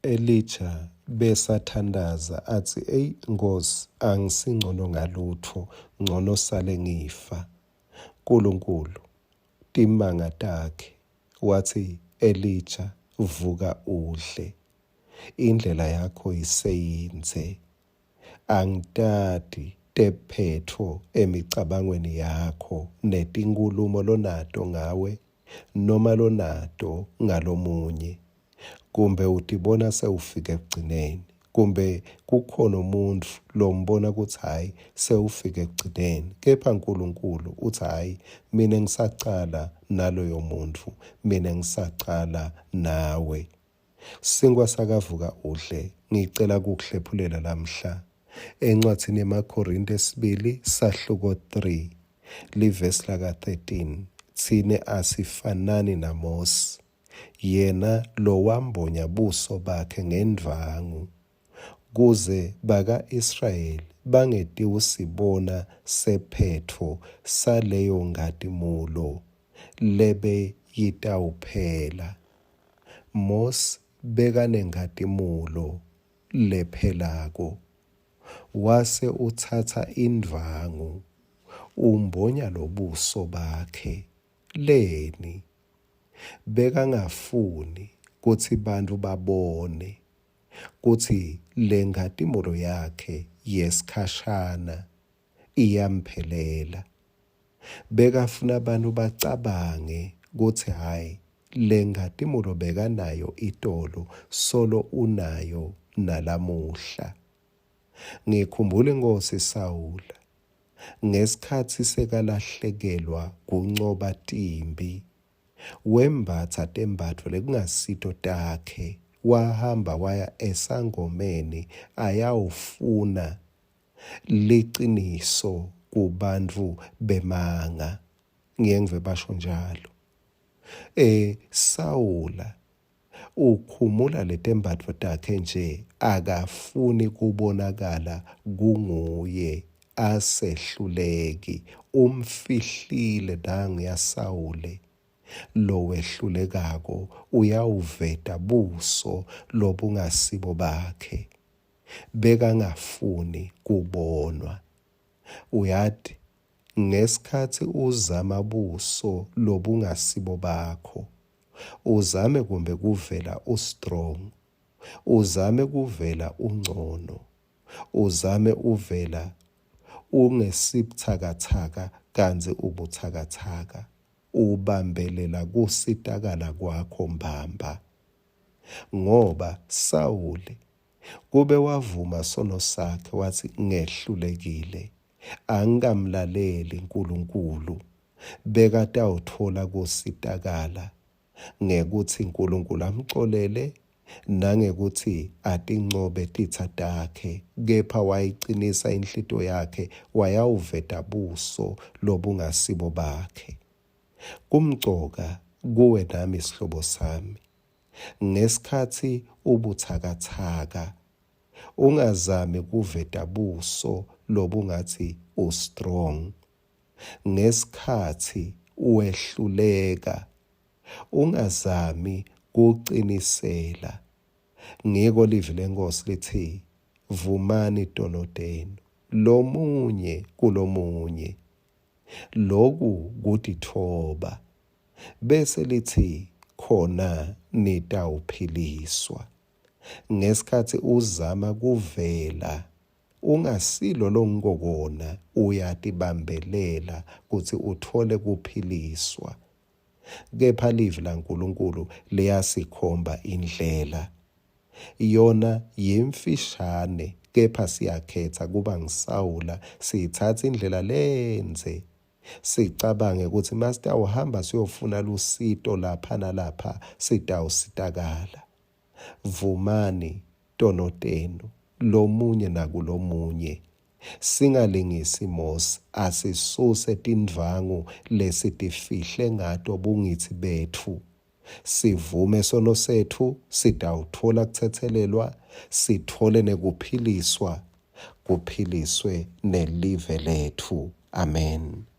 Elija besathandaza atsi, Eyi Nkhosi, angisincono ngalutfo, ncono sale ngifa. Nkulunkulu, timanga takhe, watsi, Elija, vuka udle. Indlela yakho iseyindze. Angitati tephetfo emicabangweni yakho netinkhulumo lonato ngawe noma lonato ngalomunye. Kumbe utibona sewufike ekugcineni, kumbe kukhona umuntfu lombona kutsi hhayi sewufike ekugcineni, kepha Nkulunkulu utsi hhayi mine ngisacala naloyo muntfu, mine ngisacala nawe. Sinkwa sakavuka udle, ngicela kukuhlephulela lamhla. Encwadzini yemaKhorinte esibili sahluko 3 livesi laka 13 tsine asifanani naMosi yena lowambonya buso bakhe ngendvwangu kuze baka-Israyeli bangetiwusibona sephetfo saleyo nkhatimulo lebeyitawuphela. Mosi bekanenkhatimulo lephelako. Wase utsatsa indvwangu umbonya lobuso bakhe. Leni? Bekangafuni kutsi bantfu babone kutsi lenkhatimulo yakhe yesikhashana iyamphelela. Bekafuna bantfu bacabange kutsi hhayi lenkhatimulo bekanayo itolo solo unayo nalamuhla. Ngikhumbula inkhosi Sawula ngesikhatsi sekalahlekelwa kuncoba timphi Wembatsa tembatfo lekungasito takhe, wahamba waya esangomeni ayawufuna liciniso kubantfu bemanga. Ngiye ngive basho njalo. E, Sawula ukhumula letembatfo takhe nje akafuni kubonakala kunguye asehluleki umfihlile nanguya Sawule lowehlulekako uyawuveta buso lobungasibo bakhe bekangafuni kubonwa uyati ngesikhatsi uzama buso lobungasibo bakho Uzame kumbe kuvela ustrong, uzame kuvela ungcono, uzame uvela ungesibuthakathaka kantsi ubuthakathaka. Ubambelela kusitakala kwakho mbamba. Ngoba Sawule kube wavuma sono sakhe watsi ngehlulekile, angikamlaleli Nkulunkulu, bekatawutfola kusitakala ngekutsi Nkulunkulu amcolele nangekutsi atincobe titsa takhe, kepha wayicinisa inhlitiyo yakhe wayawuveta buso lobungasibo bakhe. Kumcoka kuwe nami sihlobo sami, ngesikhatsi ubutsakatsaka, ungazami kuveta buso lobungatsi u-strong. Ngesikhatsi wehluleka, ungazami kucinisela. Ngiko livi leNkhosi litsi, Vumani tono tenu, lomunye kulomunye. Loku kutitfoba. Bese litsi, Khona nitawuphiliswa. Ngesikhatsi uzama kuvela Ungasilo longikokona uyatibambelela kutsi utfole kuphiliswa. Kepha livi laNkulunkulu liyasikhomba indlela. Yona yimfishane kepha siyakhetsa kuba ngiSawula sitsatsa indlela lendze sicabange kutsi masitawuhamba siyofuna lusito lapha nalapha sitawusitakala. Vumani tono tenu lomunye nakulomunye. Singalingisi Mosi, asisuse tindvwangu lesitifihle ngato bungitsi betfu. Sivume sono setfu, sitawutfola kutsetselelwa, sitfole nekuphiliswa, kuphiliswe nelive letfu. Amen.